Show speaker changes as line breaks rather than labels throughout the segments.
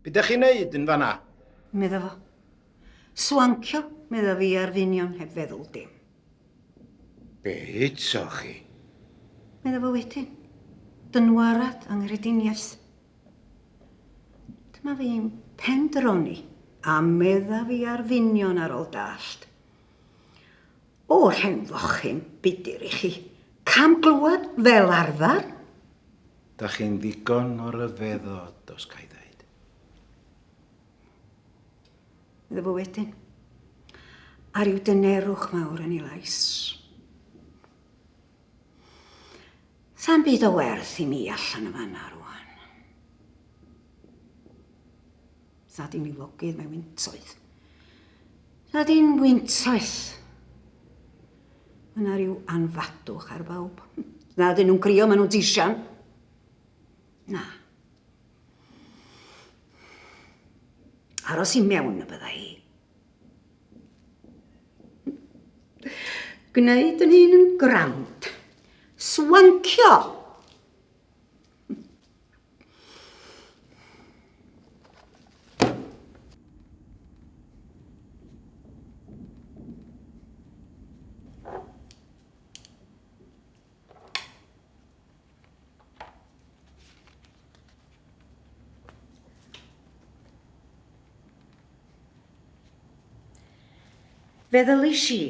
Be dach chi'n neud yn fan'na?
Medda fo. Swancio, medda fi ar f'union heb feddwl dim.
Be eto chi?
Medda fo wedyn. Dynwarad anghrediniaeth. Dyma fi'n pendroni a medda fi ar f'union ar ôl dallt. O'r hen fochyn budur i chi. Cam glywed fel arfer.
Da chi'n ddigon o ryfeddod, os ca i ddeud.
Medda fo wedyn. A rhyw dynerwch mawr yn ei lais. Sa'm byd o werth i mi allan yn fanna rwan. Sa di'n lifogydd, mae wyntoedd. Sa di'n wyntoedd. Mae yna rhyw anfadwch ar bawb. Na, dyn nhw'n crio, maen nhw'n tisian. Na. Aros i mewn y bydda hi. Gwneud yn hun yn grand. Swancio! Fe ddylish i,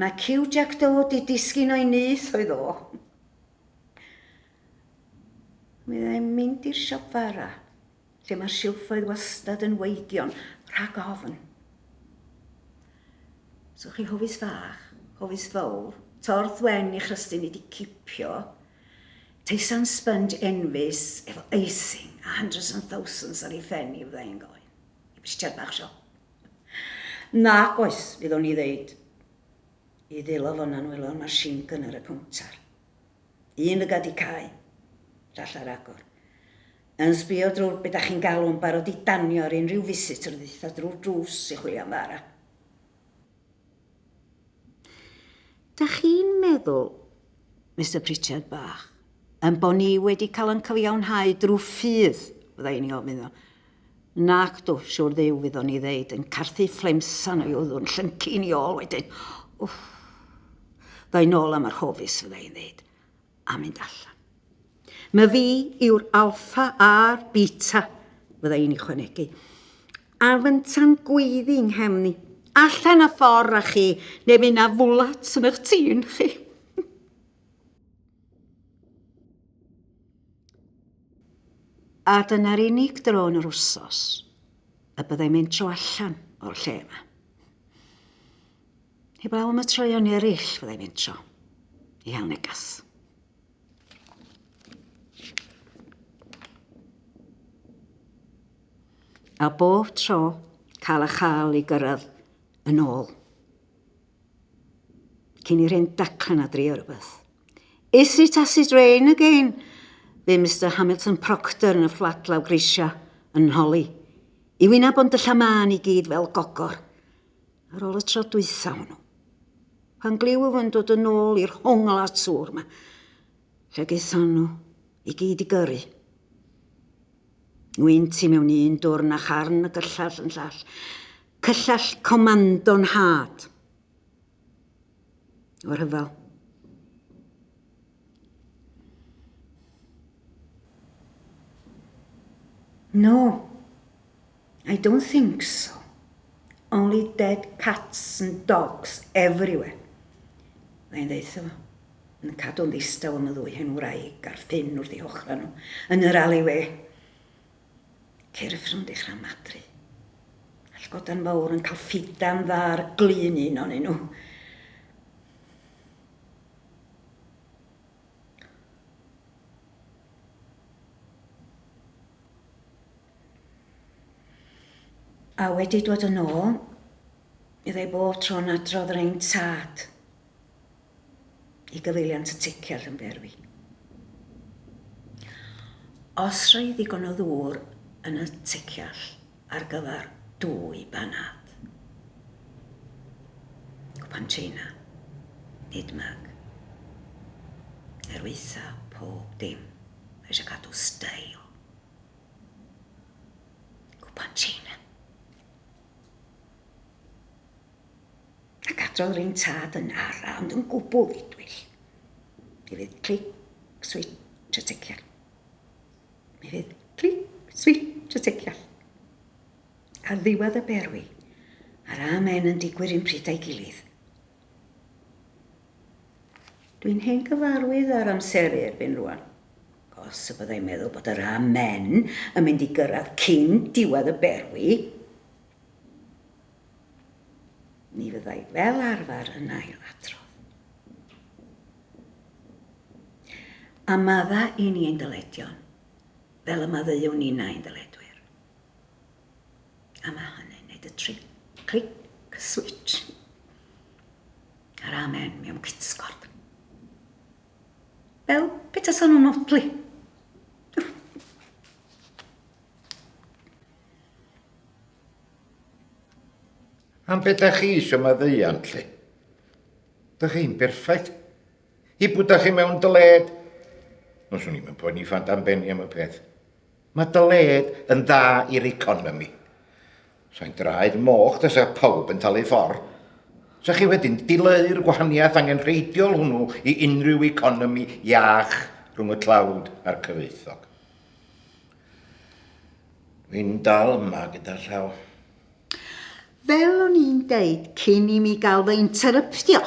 mae cyw Jac Do 'di disgyn o'i nyth oedd o. Mi fyddai'n mynd i'r siop fara, lle mae'r silffoedd wastad yn weigion, rhag ofn. So chi hofis fach, hofis fawr, torth wen i chrystyn i di cipio, teisan sponge enfys efo icing a hundreds and thousands ar ei phen i fyddai'n gofyn. I Richard bach siop. Nac oes, fydd o'n i ddeud. I ddilo fo na'n wylo'r machine gun ar y cowntar. Un lygad i cau, llall ar agor. Yn sbio drwy'r be da chi'n galw yn barod i danio ar unrhyw visitor ddeitha drwy'r drws i chwilio am fara. Da chi'n meddwl, Mister Pritchard bach, yn bo ni wedi cael yn cyfiawnhau drwy ffydd, fydda i'n ei ofyn iddo. Nac dw, siwr dduw fydd o'n i ddeud, yn carthu fflemsan o'i wddw'n llyncu'n i ôl wedyn. Wff. Ddoi nôl am yr hofis, fydda i'n ddeud, a mynd allan. My fi yw'r alffa a'r beta, fydda i'n ychwanegu. A fynta'n gweiddi 'nghefn i. Allan a ffordd â chi, neu fydd 'na fwlats yn eich tîn chi. A dyna'r unig dro yn yr wsos y byddai'n mentro allan o'r lle yma. Heblaw am y troeon eraill fyddai'n mentro i hel negas. A bob tro cael a chael i gyrraedd yn ôl. Cyn i'r hen daclan a drio rhywbeth. Is it acid rain again? Fe Mr Hamilton Proctor yn y fflat lawr grisia yn nholi. I wyneb ond y llamân i gyd fel gogor. Ar ôl y tro dwytha hwnnw. Pan gliw fy dod yn ôl i'r hongl a tŵr ma. Lle gaethon nhw i gyd i gyrru. Ngwynt i mewn un dwrn a charn y gyllell yn llall. Cyllell comando'n nhad. O'r rhyfel. No, I don't think so. Only dead cats and dogs everywhere. Mae'n ddeutha fo. Yn cadw'n ddistaw am y ddwy hen wraig a'r ffyn wrth eu hochrau nhw yn yr alleyway. Cyrff nhw'n dechrau madru. A llygodan fawr yn cael ffidan dda ar glun un o'nyn nhw. A wedi dod yn ôl, byddai bob tro'n adrodd yr ein tad i gyfeiliant y teciall yn berwi. Os rhoi ddigon o ddŵr yn y teciall ar gyfer dwy banad. Cwpan China, nid myg. Er weitha pob dim, mae eisiau cadw steil. Cwpan Tsieina. Ac adrodd yr un tad yn ara ond yn gwbl ddidwyll. Mi fydd clic, switch a tecial. Mi fydd clic, switch a tecial. Ar ddiwedd y berwi, a'r amen yn digwydd un pryd a'i gilydd. Dwi'n hen gyfarwydd â'r amseru erbyn rwan. Os y byddai'n meddwl bod yr amen yn mynd i gyrraedd cyn diwedd y berwi, mi fyddai fel arfer yn ail adrodd. A madda i ni ein dyledion, fel y maddeuwn ninnau ein dyledwyr. A mae hynny'n neud y tric, clic, switch. A'r amen mewn cytgord. Fel petasan nhw'n odli.
Am be da chi isio maddeuant, lli? Da chi'n berffaith. I bwyd da chi mewn dyled. No, swn i'm yn poeni ffant am benni am y peth. Mae dyled yn dda i'r economi. Sa'n draed moch tasa pawb yn talu ffordd. Sa chi wedyn dileu'r gwahaniaeth angenrheidiol hwnnw i unrhyw economi iach rhwng y tlawd a'r cyfoethog. Dwi'n dal yma gyda llaw.
Fel o'n i'n deud cyn i mi gael fy interruptio,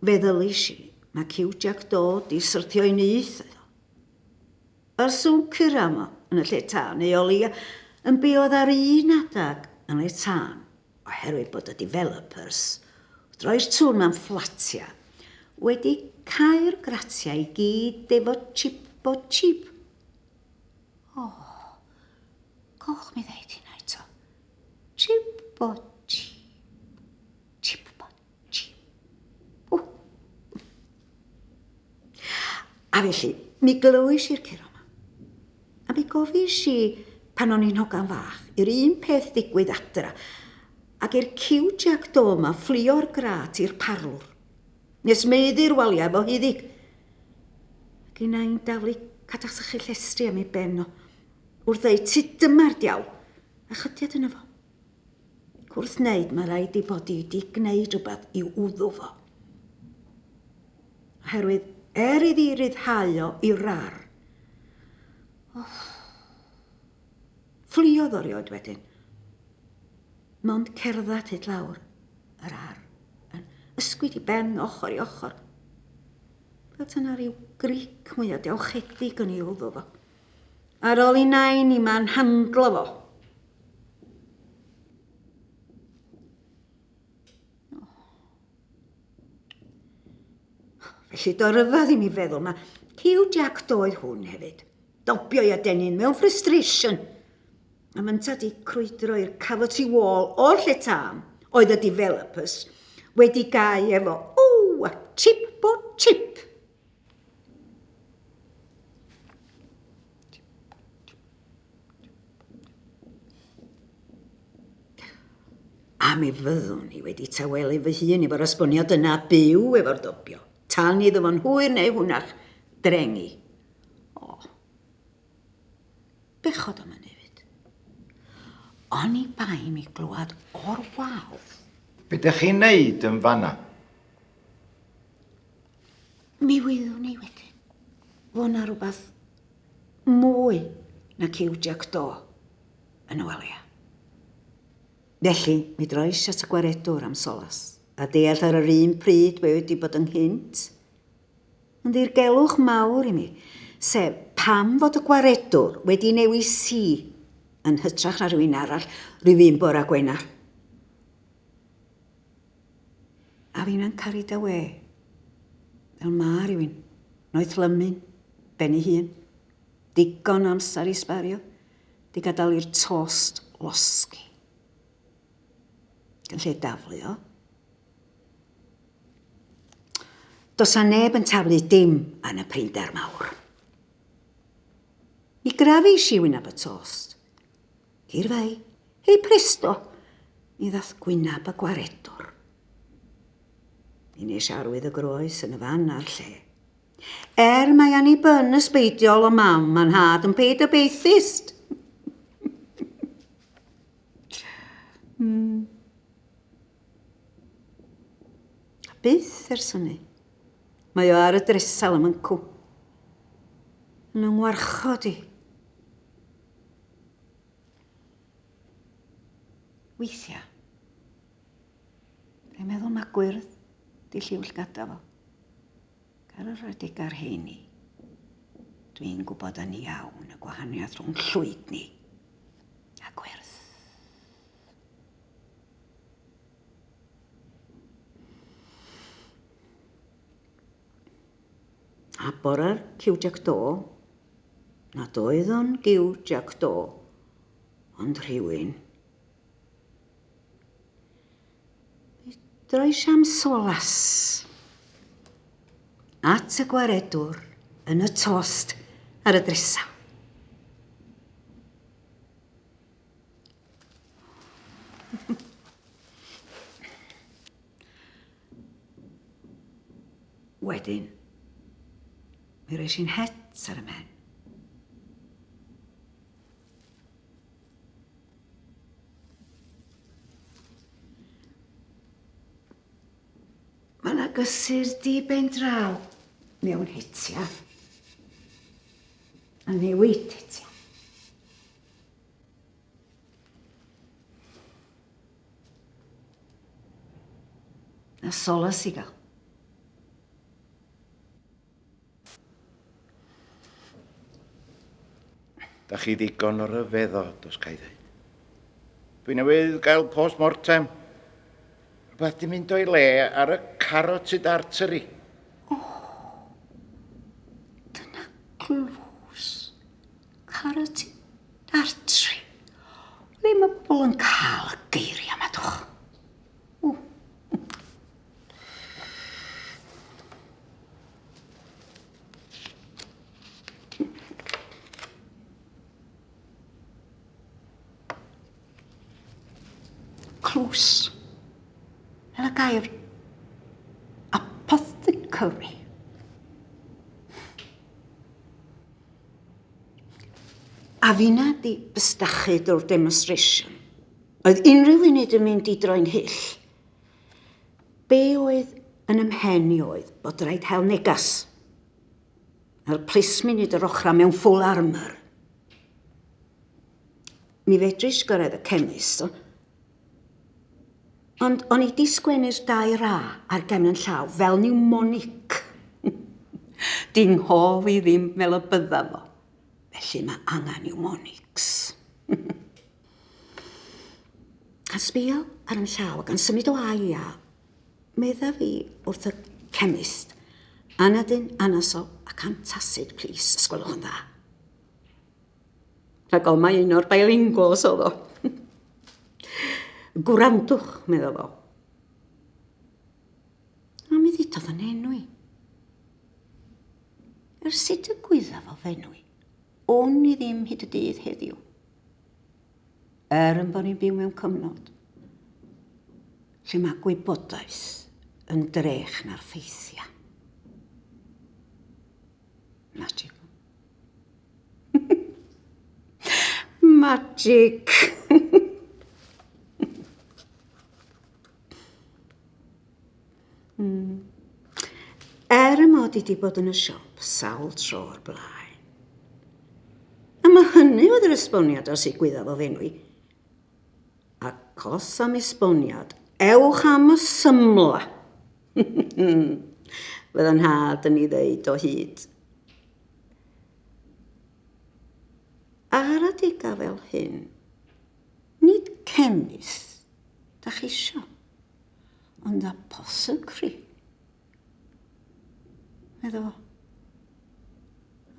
fe ddylish i, mae Cyw Jac Do di syrthio i nyth oedd o. Yr sŵn cura yma yn y lle tân, neu o leia yn be oedd ar un adag yn le tân, oherwydd bod y developers, wrth droi'r tŵr mewn fflatia, wedi cau'r gratiau i gyd efo chip o chip. O, coch mi ddeud hynna eto. Chip o chip. Chip o chip. O. A felly, mi glywis i'r curo 'ma. A mi gofis i pan o'n i'n hogan fach, i'r un peth ddigwydd adra, ac i'r cyw Jac Do 'ma fflio'r grât i'r parlwr, nes maeddu'r waliau efo huddug. Ac i nain daflu cadach sychu llestri am ei ben o, wrth ddeud, Sut dyma'r diawl? A chydiad yno fo. Wrth wneud, mae rhaid ei bod hi wedi gwneud rhywbeth i'w wddw fo. Oherwydd, er iddi ryddhau o i'r rar, oh, ffliodd o rioed wedyn. Mond cerdded hyd lawr yr ar, yn ysgwyd i ben ochr i ochr. Fel tyna rhyw gric mwyaf dewchedig yn ei wddw fo. Ar ôl i nain i ma'n handlo fo. Felly do ryfedd i mi feddwl ma Hugh Jack doedd hwn hefyd. Dobio i adenyn mewn frustration. A mynta di crwydro i'r cavity wall o'r lle tân oedd y developers wedi gau efo, o, a chip o chip. A mi fyddwn i wedi tawelu fy hun efo'r esboniad yna byw efo'r dobio, tan iddo fo'n hwyr neu hwnach drengi. O, bechod am hynny fyd. Oni bai mi glwad o'r wal.
Be dych chi'n neud yn fanna?
Mi wyddwn i wedyn fo' 'na rwbath mwy na cyw Jac Do yn y walia. Felly, mi drois at y gwaredwr am solas, a deall ar yr un pryd be wedi bod ynghynt. Yn ddirgelwch mawr i mi, sef pam fod y gwaredwr wedi newis i yn hytrach na rhywun arall ryw un bora Gwener. A finna'n carried away. Fel ma rhywun. Noeth lymun. Ben ei hun. Digon o amser i sbario. Di gadael i'r tost losgi. Yn lle daflu o. Does a neb yn taflu dim yn y prinder mawr. Mi grafis i wyneb y tost. I'r fai, hei presto, mi ddath gwynab y gwaredwr. Mi nes arwydd y groes yn y fan a'r lle. Er mae annibyn ysbeidiol o mam a'n nhad yn paid obeithist. A byth ers hynny, mae o ar y dresal am yncw. Yn yng ngwarchod i. Weithiau, dwi'n meddwl mae gwyrdd di lliw llgada fo. Ar yr adegau rheini, dwi'n gwybod yn iawn y gwahaniaeth rhwng llwydni a gwyrdd. A bora'r Cyw Jac Do, nad oedd o'n Gyw Jac Do, ond rhywun. Mi drois am solas at y gwaredwr yn y tost ar y dresal. Wedyn, mi roes i'n het ar y mhen. Mae yna gysur di ben draw mewn hetia. A newid hetia. Na solas i gael.
Da chi ddigon o ryfeddod, os ca i ddeud. Dwi newydd gael post-mortem. Rhywbeth di mynd o'i le ar y carotid artery.
O, dyna glws. Carotid artery. Ddim y bobl yn cael y geiriau yma, dwch. Clws. Fel y gair apothecary. A finna di bystachu drwy'r demonstration. Oedd unrhyw funud yn mynd i droi'n hyll. Be oedd yn 'y mhen i oedd bod rhaid hel negas. A'r plismyn i dy'r ochra mewn full armour. Mi fedris gyrraedd y chemist, ond o'n i di sgwennu'r dair A ar gefn yn llaw fel mnemonic. Di nghof i ddim fel y bydda fo, felly mae angen mnemonics. A sbio ar yn llaw ac yn symud o A i A, medda fi wrth y chemist, Anadin, Anasol ac Antacid, plîs, os gwelwch yn dda. Rhag ofn mai un o'r bilinguals oedd o. Gwrandwch, medda fo. A mi ddudodd yn enw i. Er sut y gwydda fo f'enw i, wn i ddim hyd y dydd heddiw. Er yn bod ni'n byw mewn cyfnod lle mae gwybodaeth yn drech na'r ffeithiau. Magic. Magic. Er y mod i 'di bod yn y siop sawl tro o'r blaen. A mae hynny oedd yr esboniad ar sut gwyddaf o fenwi. Ac os am esboniad, ewch am y symla. Fydda nhad yn ei ddeud o hyd. Ar adegau fel hyn, nid chemist da chi isio. Ond apothecary. Medda fo.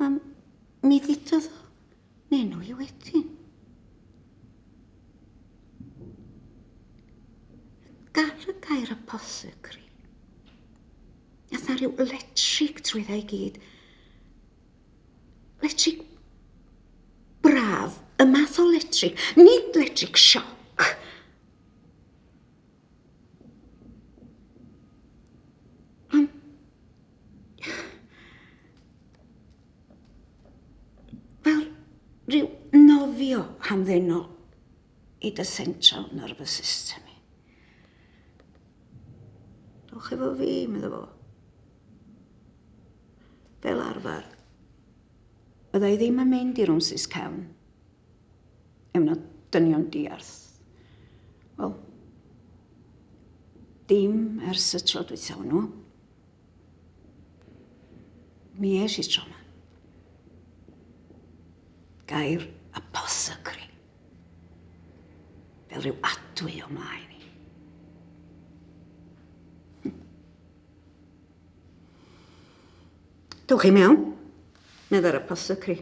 A mi ddudodd o n'enw i wedyn. Gar y gair apothecary. Nath na rhyw electric trwydda i gyd. Electric braf, y math o electric, nid electric shock. Ond... Rhyw nofio hamddenol i dy central nervous system i. Dowch efo fi, medda fo. Fel arfer, bydda i ddim yn mynd i rwmsys cefn. Efo dynion diarth. Wel, dim ers y tro dwytha hwnnw. Mi es i tro 'ma. Gair apothecary. Fel rhyw adwy o mlaen i. Dewch chi mewn, meddai'r apothecary.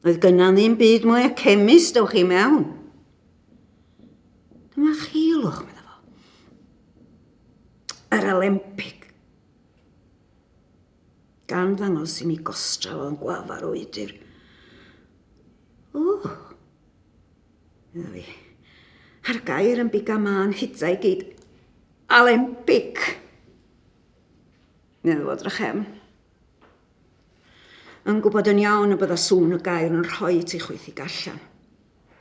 Oedd gynna ddim byd mwy o chemist, dewch chi mewn. Dyma chi, lwch, medda fo. Yr Olympic. Gan ddangos i mi gostrel o'n gwafar o wydr. O, medda fi. A'r gair yn biga mân hita i gyd. Alembic. Medda fo drachefn. Yn gwybod yn iawn y bydda sŵn y gair yn rhoi ti chwythu allan.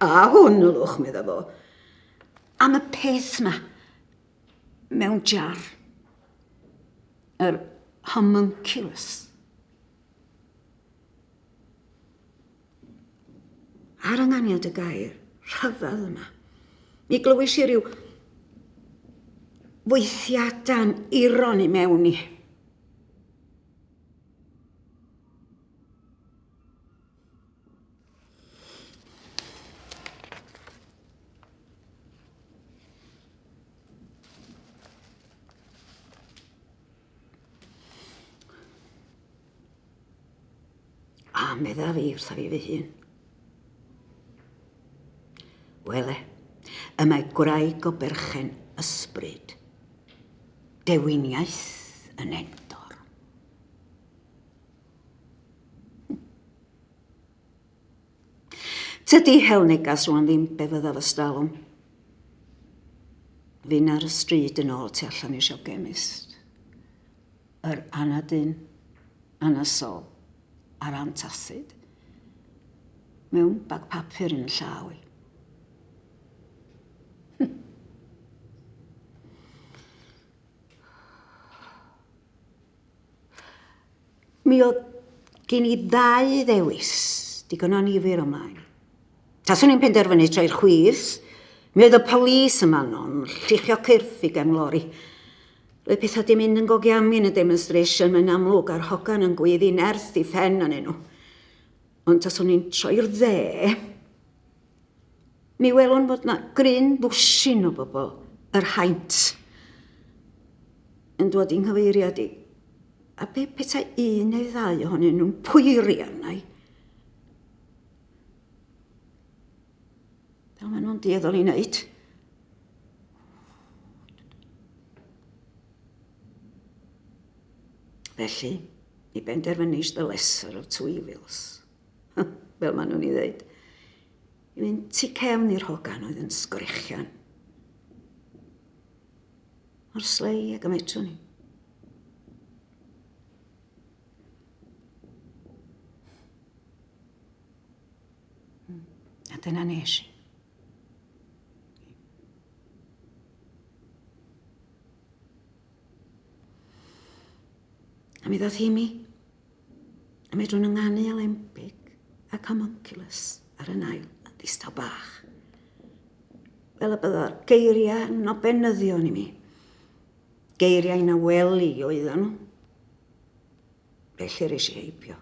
A hwn, lwch, medda fo. Am y peth ma, mewn jar. Yr homunculus. Ar ynganiad y gair rhyfedd yma, mi glywis i ryw weithiada'n iron i mewn i. A medda fi wrtha fi fy hun. Wele, y mae gwraig o berchen ysbryd, dewiniaeth yn Endor. Tydi hel negas rwan ddim be fydda fy stalwm. Fyn ar y stryd yn ôl tu allan i siop gemist. Yr anadyn, anasol a'r antacid mewn bag papur yn llaw i. Mi oedd gen i ddau ddewis, digon o nifyr o mlaen. Taswn i'n penderfynu troi'r chwith, mi oedd y polis yma no'n lluchio cyrff i gefn lori. Roedd pethau di mynd yn gogiami yn y demonstration, mae'n amlwg, a'r hogan yn gweiddi nerth i phen anyn nhw. Ond taswn i'n troi'r dde, Mi welwn fod 'na gryn ddwsin o bobl, yr haint, yn dod i'n nghyfeiriad i. A be petai un neu ddau ohonyn nhw'n poeri arna i? Fel maen nhw'n dueddol i wneud. Felly, mi benderfynis the lesser of two evils. Fel maen nhw'n ei ddeud. I fynd tu cefn i'r hogan oedd yn sgrechian. Mor slei ag y medrwn i. A dyna nes i. A mi ddoth hi mi. A medrwn ynganu Alembic ac Homunculus ar y nail yn ddistaw bach. Fel y bydda'r geiriau yn obenyddion i mi. Geiriau na weli oedden nhw. Felly res i heibio.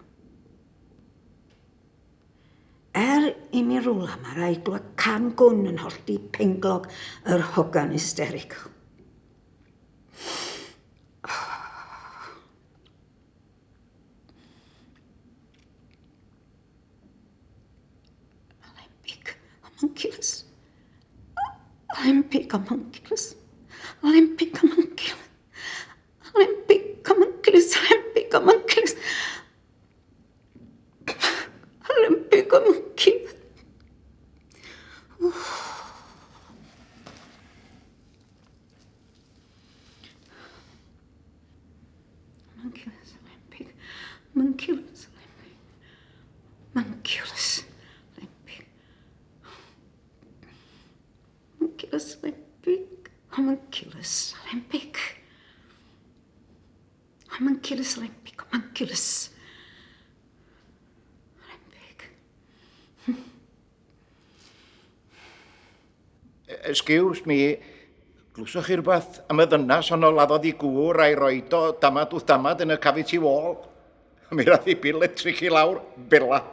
Er i mi rwla, mae rai glwad can gwn yn hollti penglog yr hogan hysterical. Olympic homunculus. Olympic homunculus. Olympic homunculus. Olympic homunculus. Olympic homunculus. Olympic homunculus. Homunculus Olympic. Homunculus Olympic. Homunculus Olympic. Homunculus Olympic, homunculus. Olympic.
Excuse me, glwsoch chi rhywbeth am y ddynas honno laddodd i gŵr a'i roed o damad wrth damad yn y cavity wall? Mi rath i bil electric i lawr, bela,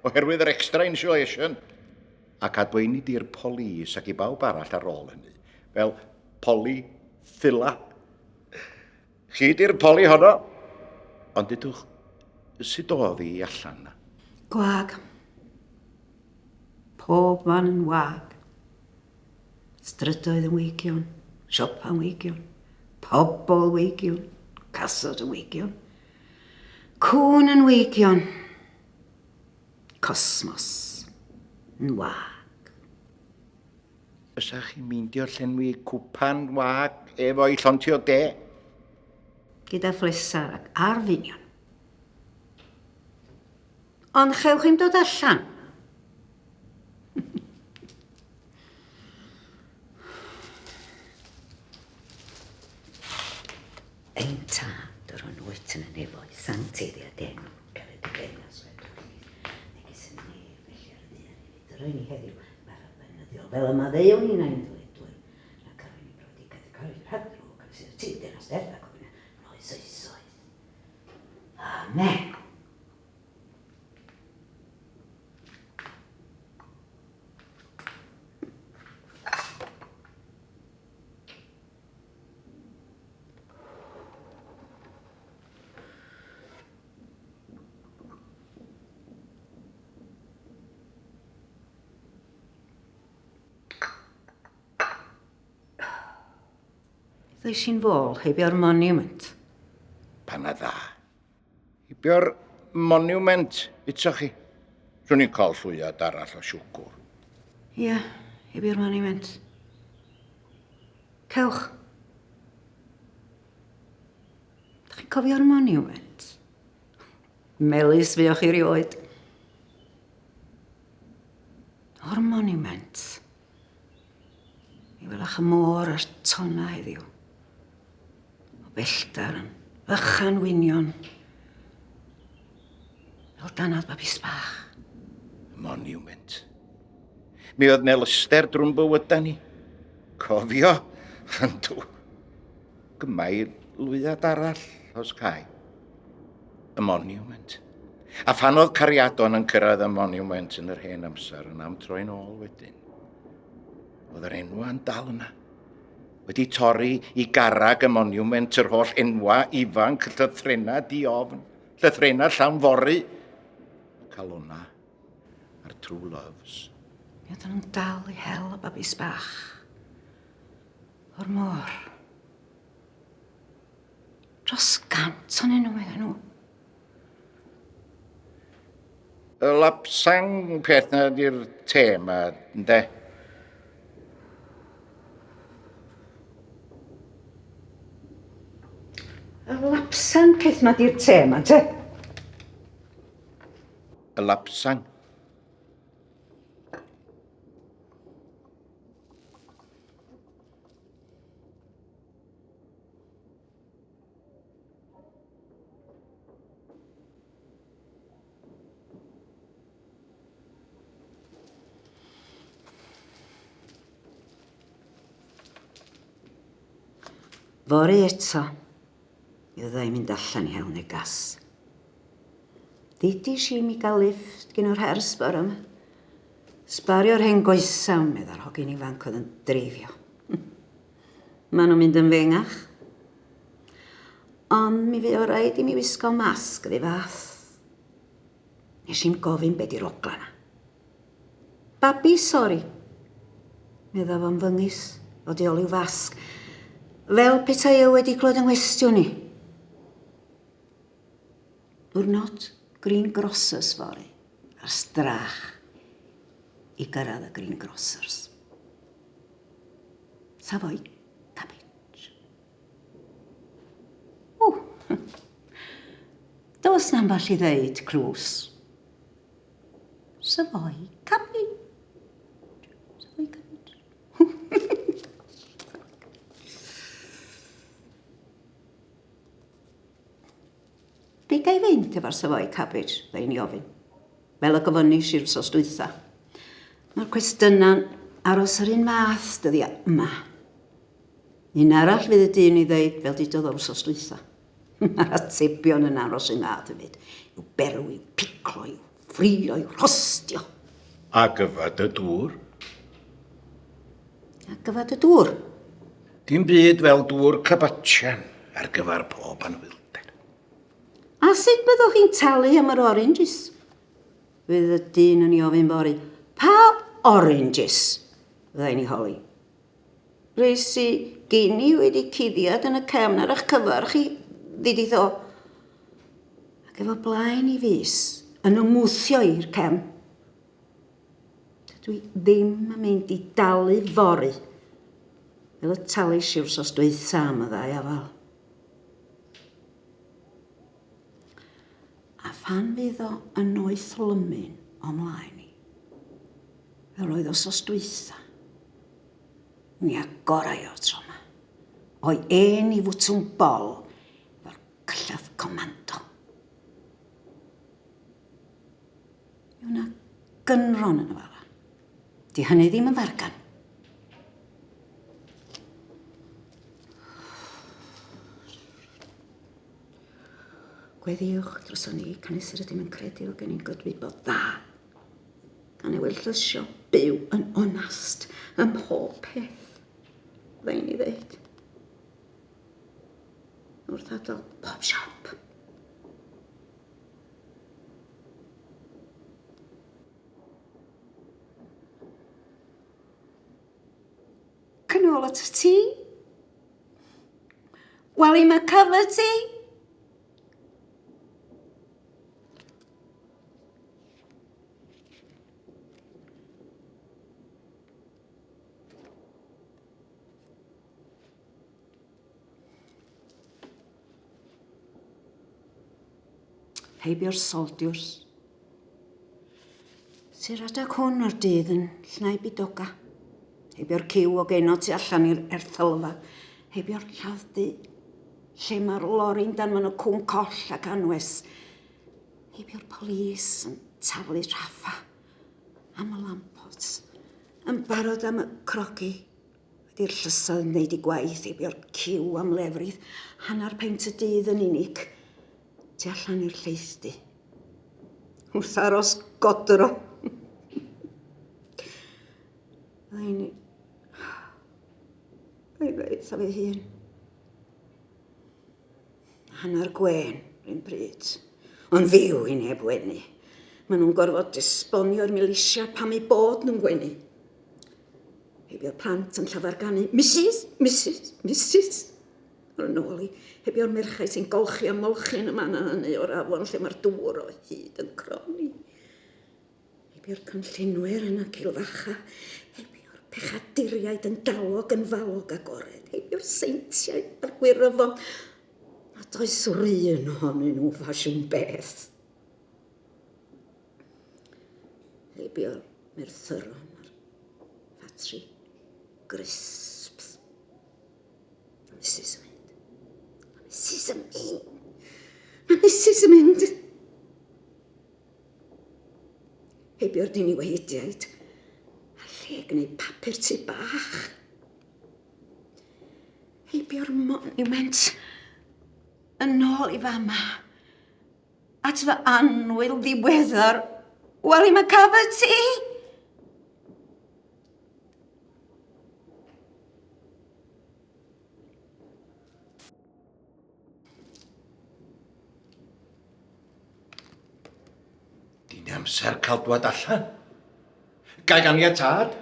oherwydd yr extra insulation. Ac adwaenid i'r polis ac i bawb arall ar ôl hynny, fel Polly Thilla. Chi di'r poli honno. Ond dudwch, sut oedd hi allan na?
Gwag. Pob man yn wag. Strydoedd yn weigion, siopa'n weigion, pobl weigion, casod yn weigion, cŵn yn weigion, cosmos yn wag.
Fysa chi'n meindio llenwi cwpan wag efo'i llontio de?
Gyda phlesar ac ar f'union. Ond chewch chi'm dod allan. Ein tad yr hwn wyt yn y nefoedd, sancteiddia d'enw, gafed dy deyrnas megis yn y nef, felly ar y ddaear hefyd. Dy roi ni heddiw bara beunyddiol, fel y maddeuwn ni na'n ddyledwyr, rhag cael ein brofedigaeth y coed rhag drwg, ac sydd y ti, deyrnas nerth ac ofyn yn oes oesoedd. Amen. Ddois i'n fôl heibio'r monument.
Pan na dda. Heibio'r monument eto chi. Swn i'n cael llwyad arall o siwgwr.
Ia, heibio'r monument. Cewch. Dach chi'n cofio'r monument? Melys fuoch chi rioed. O'r monument. Mi welach y môr a'r tonna heddiw. O bellter yn fychan wynion. Fel danad babis bach.
Monument. Mi oedd melyster drwy'n bywydau ni. Cofio, yndw. Gymai lwyad arall, os cae. Y monument. A phan oedd cariadon yn cyrraedd y monument yn yr hen amser yn am troi'n ôl wedyn, oedd yr enwa'n dal yna. Wedi torri i garreg y monument yr holl enwa ifanc, llythrena di-ofn, llythrena llawn fory, y calona a'r true loves.
Mi oedden nhw'n dal i hel y babis bach. O'r môr. Dros gant o'n nhw, oedden nhw.
Y lapsang peth na di'r te yma, ynde?
Y lapsang peth na di'r te yma, te?
Y lapsang.
Fory eto, mi fydda i'n mynd allan i hel negas. Ddudish i mi gael lifft gyn o'r hers bore yma. Sbario'r hen goesawn, medda'r hogyn ifanc oedd yn dreifio. Maen nhw'n mynd yn fengach. Ond mi fu o raid i mi wisgo masg rhy fath. Nes i'm gofyn be di'r ogla na. Babi, sori, medda fo'n fyngus o du ôl i'w fasg, fel petai o wedi clywed yng nghwestiwn i. Dwrnod Green Grocers fory, ar strach i gyrraedd y Green Grocers. Savoy cabbage. Ww! Does na'm ball i ddeud, Crws. Savoy cabbage. Savoy cabbage. Be ga i fynd efo'r Savoy cabbage? Fydda i'n ei ofyn. Fel y gofynnis i'r wsos dwytha. Mae'r cwestiynau'n aros yr un fath dyddiau yma. Un arall fydd y dyn i ddeud fel dudodd o'r wsos dwytha. Mae'r atebion yn aros un fath hefyd. I'w berwi, i'w piclo, i'w ffrio, i'w rhostio.
Ac yfad y dŵr.
Ac yfad y dŵr.
Dim byd fel dŵr Cabatsian ar gyfer pob anhwylder.
A sut byddwch chi'n talu am yr oranges? Fydd y dyn yn ei ofyn fory. Pa oranges? Fydda i'n ei holi. Rhei sy gin i wedi cuddiad yn y cefn ar eich cyfer chi, ddudith o. Ac efo blaen i fys, yn ymwthio i'r cefn. Dydw i ddim yn mynd i dalu fory, fel y talis i wsos dwytha am y ddau afal. A phan fydd o yn noeth lymyn o mlaen i, fel oedd wsos dwytha, mi agorai o'r tro yma. O'i en i fwtwn bol efo'r cyllell comando. Mi wna gynron yn y fala. Di hynny ddim yn fargan. Gweddiwch droson ni, canys yr ydym yn credu fod gennym gydwybod dda. Gan ei wyllysio byw yn onast ym mhob peth, fydda i'n ei ddeud. Wrth adael pob siop. Cynôl at ti. Wally McCoverty. Heibio'r soldiwrs. Sy'r adag hwn o'r dydd yn llnau bidoga. Heibio'r cyw o genod tu allan i'r erthylfa. Heibio'r lladd-dy lle mae'r lori'n danfon y cwn coll ac anwes. Heibio'r polis yn taflu rhaffa am y lampots. Yn barod am y crogi. Wedi'r llysoedd yn wneud eu gwaith heibio'r ciw am lefrith, hanner peint y dydd yn unig, tu allan i'r llaethdy. Wrth aros godro. Mae'n... Mae'n dweud wrtho fi hun. Hanner gwên rhywun pryd. Ond fyw i neb wenu. Maen nhw'n gorfod esbonio'r milisia pam eu bod nhw'n gwenu. Heibio'r plant yn llafarganu, Mrs, Mrs, Mrs. Ar yn ôl i, heibio'r merchau sy'n golchi a molchi yn y man hynny o'r afon lle mae'r dŵr o hyd yn cronni. Heibio'r cynllunwyr yn y cilfacha, heibio'r pechaduriaid yn dalog yn falog agored, heibio'r seintiau a'r gwiryfon. Nad oes run ohonyn nhw ffasiwn beth. Heibio'r merthyron a'r ffatri grisps. Mae Mrs yn mynd. Mae Mrs yn mynd. Mae Mrs yn mynd. Heibio'r diniweidiaid a lle gwneud papur tŷ bach. Heibio'r monument yn ôl i fama. At fy annwyl ddiweddar Wally McCafferty!
Di'n amser cael dwad allan. Gai ganiatâd?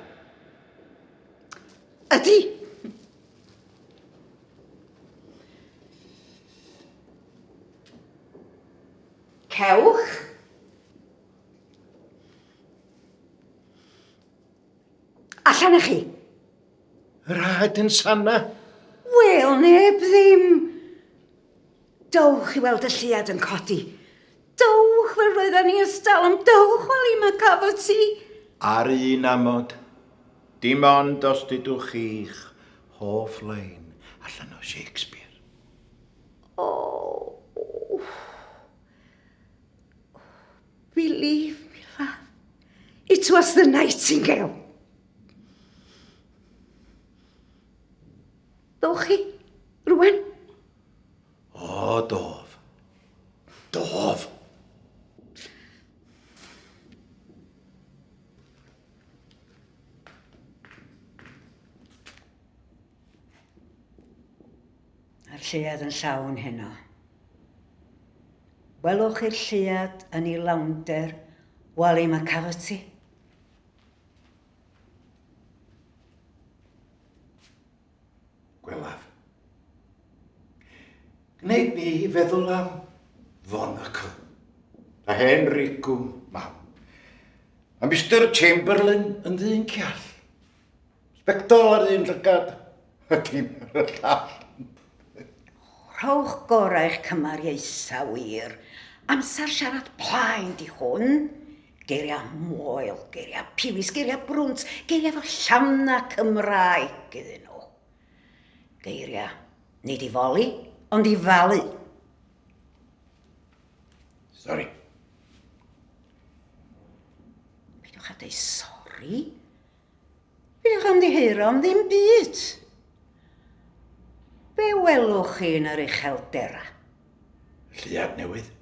Ydy! Cewch. Allan â chi.
Rhaid yn sana.
Wel, neb ddim. Dowch i weld y lleuad yn codi. Dowch fel roedden ni ystalwm, dowch wel i McCafferty.
Ar un amod. Dim ond os dudwch chi'ch hoff lein allan o Shakespeare.
O! It was the nightingale. Dowch chi, rwan?
O, dof. Dof.
A'r lleuad yn llawn heno. Welwch i'r lleuad yn ei lawnder, Wally McCafferty.
Gwelaf. Gwneud ni feddwl am Fonaco. A hen rigwm mam. A Mister Chamberlain yn ddyn ceall. Sbectol ar un llygad a dim ar y llall.
Rhowch gorau i'ch cymariaethau wir. Amser siarad plaen di hwn. Geiriau moel, geiriau piwis, geiriau brwnt, geiriau efo llamna Cymraeg iddyn nhw. Geiriau nid i foli, ond i falu.
Sori.
Peidiwch â dweud sori. Peidiwch ymddiheuro am ddim byd. Be welwch chi yn yr uchelderau?
Lleuad newydd.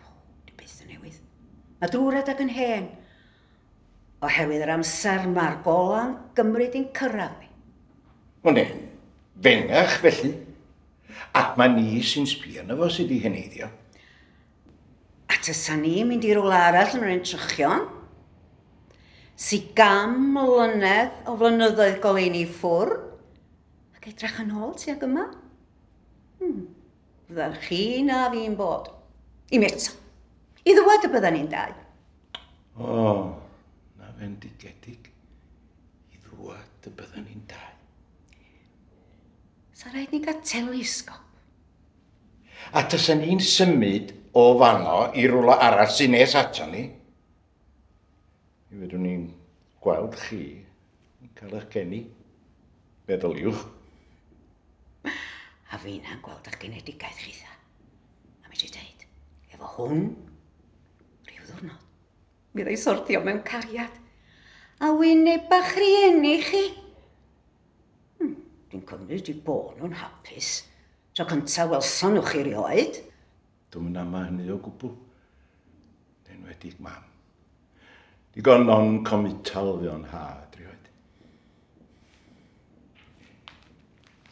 O, di byth yn newydd. Mae drwy'r adeg yn hen. Oherwydd yr amser mae'r gola'n gymryd i'n cyrraedd ni.
Wel, ne, fengach felly. Ac mae ni sy'n sbio arno fo sydd wedi heneiddio.
A tysa ni'n mynd i rywle arall yn yr entrychion, sy gam mlynedd o flynyddoedd goleuni ffwr, ac edrach yn ôl tuag yma. Fydda chi na fi'n bod. I mi eto. I ddywed y bydda ni'n dau.
O, na fendigedig. I ddwad y bydda ni'n dau.
Sa rhaid ni gael telesgop.
A tasen ni'n symud o fanno i rywle arall sy'n nes ato ni, mi fedrwn ni'n gweld chi yn cael eich geni. Meddyliwch.
A finna'n gweld eich genedigaeth chitha. A medru deud, efo hwn, rhyw ddwrnod, mi ddau sortio mewn cariad. A wyneba'ch rhieni chi. Dwi'n cymryd i bod nhw'n hapus. Tro cynta welson nhw chi rioed.
Dwi'm yn ama hynny o gwbl. Yn enwedig mam. Digon non-committal fi o'n nhad rioed.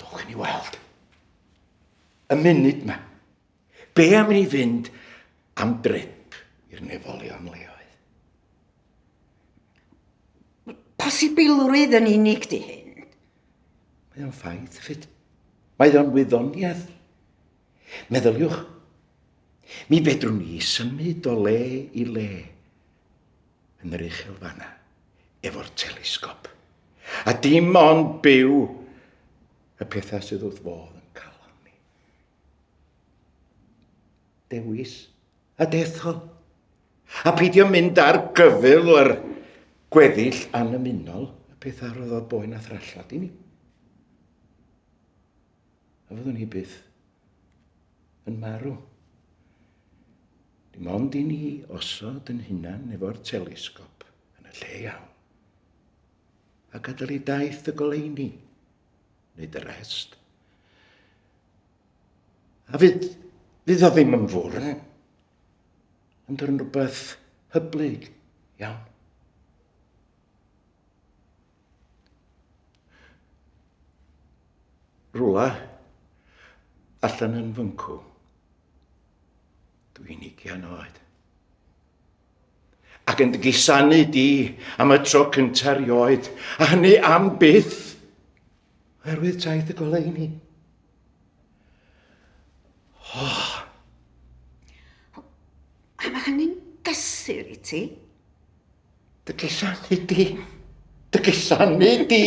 Dowch i ni weld. Y munud ma. Be am i ni fynd am drip i'r nefolion leoedd?
Posibilrwydd yn unig di hyn.
Mae o'n ffaith, ffyd. Mae o'n wyddoniaeth. Meddyliwch, mi fedrwn ni symud o le i le yn yr uchel fanna efo'r telesgop. A dim ond byw y pethau sydd wrth fodd yn calon ni. Dewis a dethol. A peidio mynd ar gyfyl yr gweddill annymunol, y pethau roddodd boen a thrallod i ni. A fyddwn ni byth yn marw. Dim ond i ni osod yn hunan efo'r telesgop yn y lle iawn. A gadael i daith y goleuni, nid y rest. A fydd, fydd o ddim yn fwrn. Ond yn rhywbeth hyblyg iawn. Rwla allan yn fyncw. Dwi'n ugian oed. Ac yn dy gusanu di am y tro cynta rioed, a hynny am byth, oherwydd taith y goleuni. Oh.
A mae hynny'n gysur i ti.
Dy gusanu di. Dy gusanu di.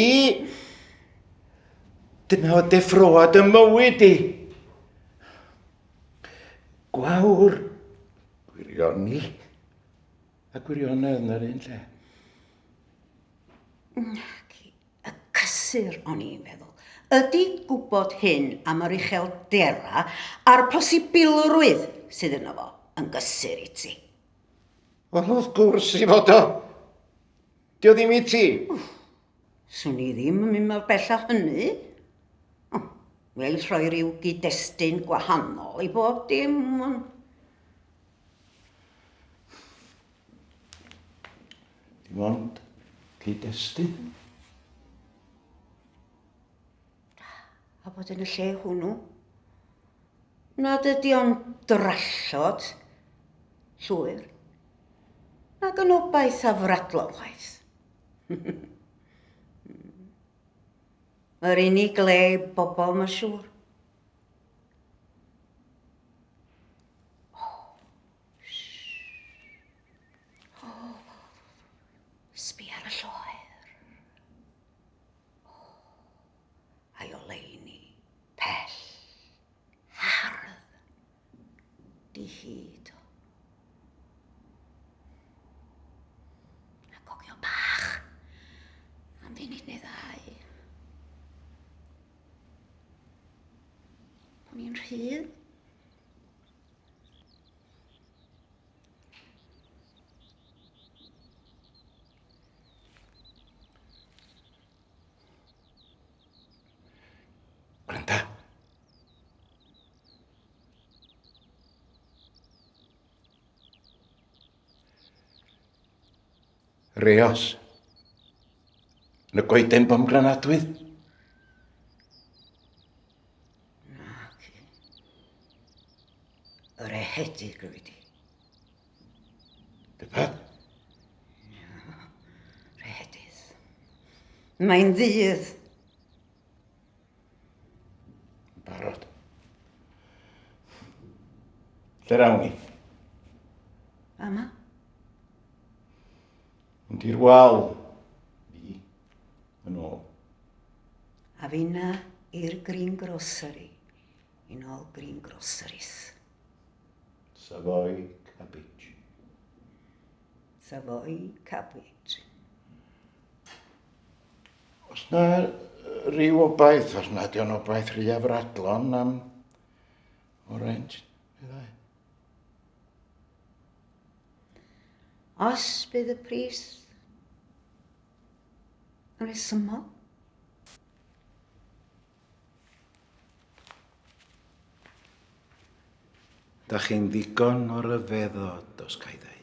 Dyna o deffroad y mywyd i. Gwawr, gwirioni a gwirionedd yn yr un lle.
Naci. Y cysur, o'n i'n feddwl, ydy gwybod hyn am yr ucheldera a'r posibilrwydd sydd yno fo yn gysur i ti.
Wel, wrth gwrs i fod o. Dio ddim i ti.
Swn i ddim yn mynd mor bell â hynny. O, wel, rhoi rhyw gyd-destun gwahanol i bob dim, ond...
Dim ond cyd-destun.
A bod yn y lle hwnnw. Nad ydy o'n drallod llwyr. Nag yn obaith a fradlon chwaith. Yr unig le i bobl, mae'n siŵr. Oh, sbi ar y lloer. Oh, a'i oleuni, pell, hardd, dihid. A gogio bach, am funud neu ddau. O'n i'n rhydd.
Gwranda. Reos. Yn y goeden bomgranadwydd.
Naci. Yr ehedig rwy di.
Dybad?
Rhedydd. Mae'n ddydd.
Barod. Lle rawn ni?
Yma.
Mynd i'r wal. Fi. Yn ôl.
A finna i'r Green Grocery. I nôl Green Groceries.
Savoy cabbage.
Savoy cabbage.
Os na rhyw obaith, os na di o'n obaith rhy afradlon am orange, neu
Os bydd y pris yn rhesymol.
Da chi'n ddigon o ryfeddod, os ca i ddeud.